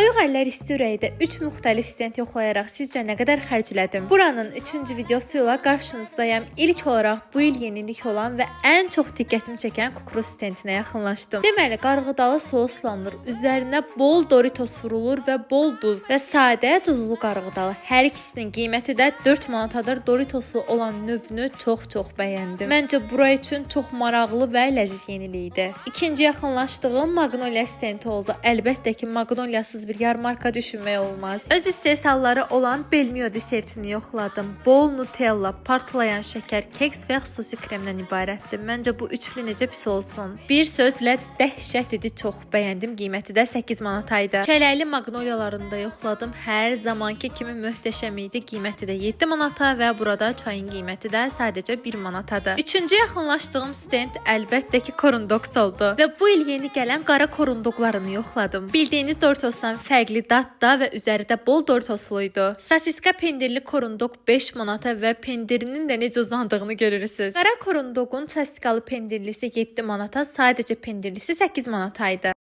Soyuq əllər, isti ürəkdə 3 müxtəlif stent yoxlayaraq sizcə nə qədər xərclədim? Buranın 3-cü videosu ilə qarşınızdayam. İlk olaraq bu il yenilik olan və ən çox diqqətimi çəkən kukuruz stentinə yaxınlaşdım. Deməli, qarğıdalı souslanır, üzərinə bol Doritos vurulur və bol duz və sadə duzlu qarğıdalı. Hər ikisinin qiyməti də 4 manatadır. Doritoslu olan növünü çox-çox bəyəndim. Məncə bura üçün çox maraqlı və ləziz yenilik idi. İkinci yaxınlaşdığım Magnolia stenti oldu. Əlbəttə ki, Magnoliasız bir yarmarka düşünmək olmaz. Öz istehsalları olan Belmio desertini yoxladım. Bol Nutella, partlayan şəkər, keks və xüsusi kremdən ibarətdir. Məncə bu üçlü necə pis olsun. Bir sözlə dəhşət idi, çox bəyəndim. Qiyməti də 8 manat idi. Çələkli magnoliyalarını da yoxladım. Hər zamanki kimi möhtəşəm idi. Qiyməti də 7 manata və burada çayın qiyməti də sadəcə 1 manatadır. Üçüncü yaxınlaşdığım stent əlbəttə ki, Korundox oldu və bu il yeni gələn qara korundoglarını yoxladım. Bildiyiniz Doritosdan fərqli dadda və üzəri də bol Doritoslu idi. Sosiska pendirli korundog 5 manata və pendirinin də necə uzandığını görürsüz. Qara korundogun sosiskalı pendirlisi 7 manata, sadəcə pendirlisi 8 manata idi.